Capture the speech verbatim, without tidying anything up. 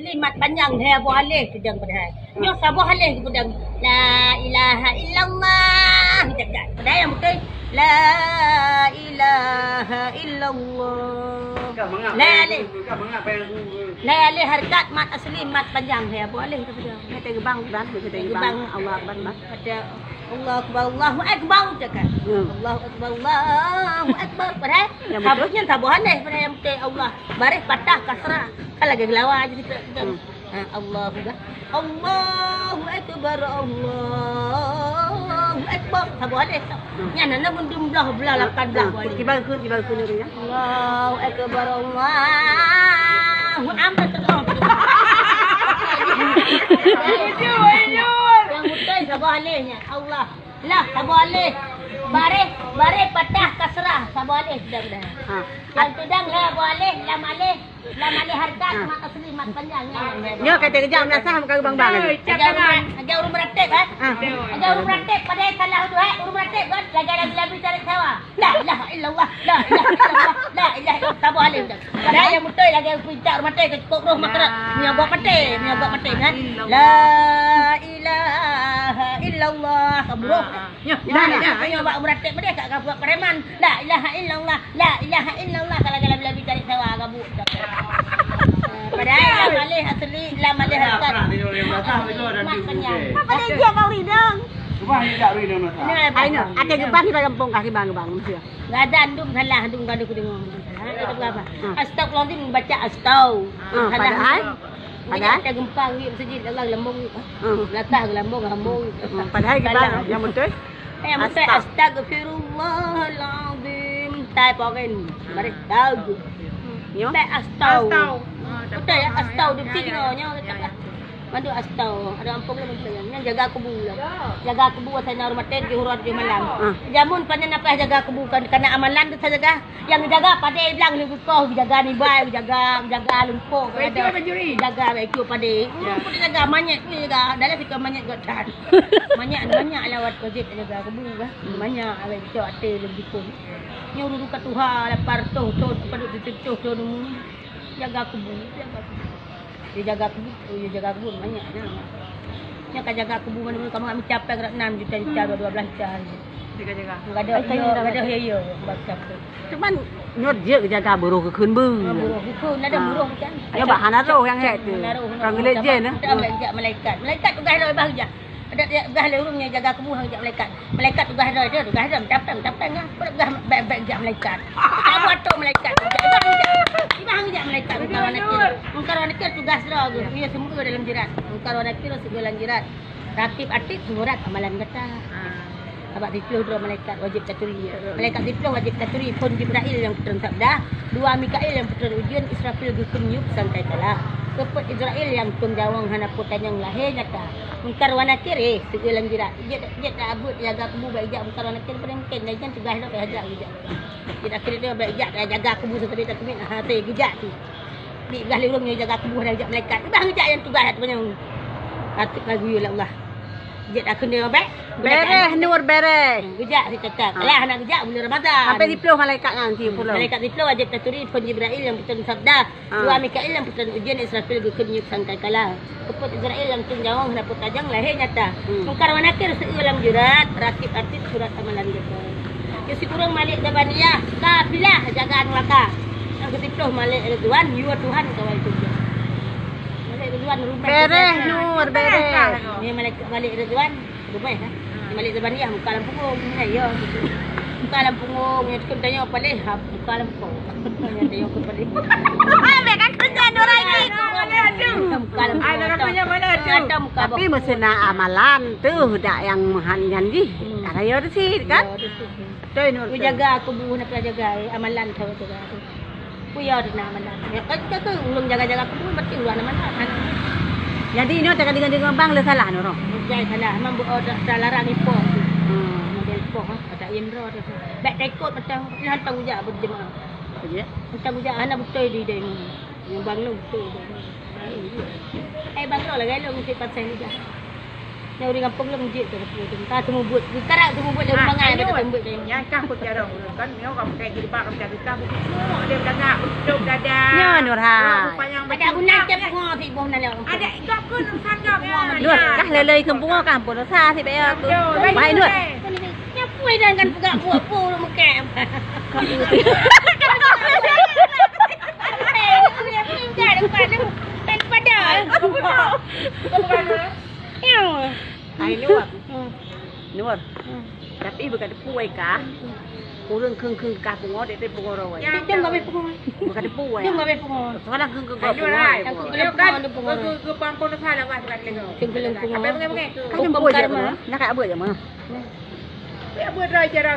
Asli mat panjang, hai Abu Aleh peudong padahai. Nyoe saboh Aleh peudong. La ilaha illallah. Peudong, peudong. Padahai nyang beutôi, la ilaha illallah. Lai Aleh. Lai Aleh hareukat mat asli mat panjang, hai Abu Aleh peudong. Hai, teugeubang, bang, teugeubang. Allahu Akbar, bang. Pada Allahu Akbar, Allahu Akbar, cakap. Hmm. Allahu Akbar, Allahu Akbar. Padahai saboh nyan saboh Aleh, padahai nyang beutôi Allah. Baréh patah kasrah. Kan lagèe geulawa jadi. Hmm. Ha, Allahu Akbar. Allahu Akbar, Allahu Akbar. Saboh Aleh. Hmm. Nyan na meunan dum blah, blah lapan blah. Hmm. Kiban kheun, kiban kheun nyan. Allahu Akbar, Allahu Akbar. Nyang beutôi saboh Aleh nyan. Allah. Lah, saboh Aleh. Baréh, baréh patah kasrah, saboh Aleh sudah, sudah. Ha. Nyang tudang lah saboh Aleh, lam Aleh, lam Aleh hareukat, ha, mat asli, mat panjang, nyan. Nyoe ka teukeujak meunasah muka bang-bang. Ajar ureueng, ajar ureueng meuratéb, eh? Ha. Ajar ureueng meuratéb, padahai salah tu, eh? Ureueng meuratéb kan, lagèe labi-labi cari sawa. La ilaha illallah, la ilaha illallah, la ilaha illallah. Saboh Aleh dah. Padahai nyang beutôi lagèe pinta ureueng maté, keu cukôp roh makarat. Meunyoe buet maté, meunyoe buet maté, kan? La ilaha illallah, ka buroh. Nyoe, nyoe, nyoe, nyoe bak meuratéb meudeh ka, ka buet preman. La ilaha illallah, la ilaha illallah, ka lagèe labi-labi cari sawa, ka buet. Padahai lam Aleh asli, lam Aleh hareukat. Mat panjang. Apa dia dia kau ridang? Ai nyoe, até geubang kita gampông kah, geubang, geubang, manusia. Gata dum salah, dum gadoh kudeungoe. Ha, kita berapa? Hmm. Astagfirullahaladzim, baca astau. Hmm, salah. Padahal? Padahal? Kita gempa, ngi masjid, Allah lambung. Hmm. Latah lambung, lambung. Hmm, padahal kita yang betul? Yang betul, astau. Astagfirullahaladzim. Tai porin. Baris tag. Nyo? Tai astau. Astau. Ah, betul ya, astau. Dia ya, ya. Nyo, nyo, ya, ya. Mandum astau, ada ampôn lah beutôi. Nyan jaga kubu lah. Jaga kubu asai na ureueng maté tujoh uroe tujoh malam. Ah. Jameun panen apa jaga kubu kan, kana amalan tu sajaga. Nyang jaga padé blang lé geukoh, jaga nibai, jaga, jaga lumpur. Jaga baju padé. Ya. Jaga manyét ni jaga. Dalam situ manyét gok that. Manyét, manyét lawat wajib jaga kubu bah. Hmm. Manyét awak cok até lé geukoh. Nyoe ureueng ka tuha lapan reutôh thon, padub sireutôh thon umur. Jaga kubu, jaga kubu. Dia jaga kubu, oh, dia jaga kubu banyak nah. Nya ka jaga kubu mana-mana kamu ambil capek kat enam juta, juta, dua belas juta. Dia jaga. Enggak ada, enggak ada, ya, ya, baca tu. Cuman nyoe jeuet jaga buroh keu kheun beu. Ah, buroh keu kheun, ada buroh kan. Ya, bah hana roh nyang hek tu. Hana roh, hana roh. Kan geulek je nah. Ada malaikat, malaikat tugas dah bah kerja. Ada dia peugah lé ureueng nyang jaga kubu hana jak malaikat. Malaikat tugas droe, dia tugas droe, tapeng, tapeng ah. Peugah bèk-bèk jak malaikat. Tabu atô malaikat. Ibang jak, ibang jak malaikat. Mungkar wa Nakir. Mungkar wa Nakir tugas droe geuh. Iya, seumeue dalam jeurat. Mungkar wa Nakir seumeue dalam jeurat. Rakib Atid surat amalan gata. Sabab siplôh droe malaikat wajib taturi. Malaikat siplôh wajib taturi. Phon Jibrail nyang peutreun sabda, dua Mikail nyang peutreun ujeuen, Israfil geukheun niup sangkakala. Keupeuet Izrail nyang tueng jaweueng hana peue tanyong lahé nyata. Mungkar wa Nakir, eh, seugeue lam jeurat. Jeuet, jeuet tabeuet jaga kubu bak ijak Mungkar wa Nakir, paling mungken, dan nyan tugaih droe bak ijak, ijak. Jeuet akhé nyoe bak ijak jaga kubu sabe-sabe, takeumiet hase geujak tu. Di peugah lé ureueng nyoe jaga kubu hana ijak malaikat. Ubah geujak nyang tugaih tu panyang. Patut lagu ya Allah. Jeuet akhé nyoe bak. Beréh, Nur, beréh. Geujak si cakap. Ha. Lah, hana geujak bulan Ramadan. Sampai siplôh malaikat nyan, siplôh. Malaikat siplôh wajib taturi, phon Jibrail nyang peutreun sabda. Ha. Dua Mikail nyang peutreun ujeuen, Israfil geukheun niup sangkakala. Keupeuet Izrail nyang tueng jaweueng hana peue tanyong lahé nyata. Hmm. Mungkar wa Nakir seugeue lam jeurat, Rakib Atid surat amalan gata. Keu sikureueng Malik Zabaniyah, kafilah jaga neuraka. Nyang keusiplôh Malik Ridwan, yue Tuhan kawai syeuruga. Malik Ridwan rumoh. Beréh, Nur, beréh. Ni Malik, Malik Ridwan. Rumah, ha? Malik Zabaniyah muka lam punggung. Ha, ya, gitu. Muka lam punggung, yang tukang tanya paling, ha, muka lam punggung. Yang tanya ke paling. Ambil kan kerja orang ini. Muka lam punggung. Ada punya mana tu? Ada muka. Tapi bawah. Mesti na amalan tu, dak yang mahan nyan jih. Hmm. Ada ya tu sih, kan? Ya, tu sih. Betul, Nur, betul. Jaga aku buah nak jaga, eh, amalan kau jaga aku. Ku ya dah na mandat. Ya, kan kita tu ureueng jaga-jaga kubu, berarti ureueng na mandat, kan? Jadi, nyoe teuka deungon-deungon bang le salah nyoe, Roh? Bukan salah, memang bu-, oh, dah, dah larang ipoh tu. Hmm. Model ipoh, ha, tak indra tu. Bèk taikot macam, hantam ujak berjemaah. Ya. Hantam ujak, hana beutôi di dai ni. Yang bang lu beutôi. Eh, bang lu lah, gaya lu mesti pasang ujak. Ureueng gampông lom jeuet keu peue tu. Ka teumeubeuet, ka rak teumeubeuet lé rumangai bak teumeubeuet keu. Nyan kah peucarông ureueng kan, nyoe ka pakai jilbab, ka pakai tutah, beucok dia belagak, beucok dada. Nyoe Nurha. Ada guna cep bunga si boh nalong. Ada gak ke nang sangap ya. Nur, kah lelei keu bunga kan pun sa si bayar tu. Baik Nur. Nyapu dan kan peugah buah-buah ureueng meukat. Kau itu. Daripada. Ai Nur. Hmm. Nur. Hmm. Tapi beuka teupeu wai kah. Ureueng kheun-kheun kah pungo, dek pungo roh wai. Jom gabe pungo. Beuka teupeu wai. Jom gabe pungo. Sekarang kheun-kheun kah pungo. Ai Nur, ai. Aku kena pungo, ada pungo. Ke, ke, ke pangkon salah bah sekarang. Jom kena pungo. Apa, apa, apa? Hukum karma. Nak apa je mah? Ya buat raja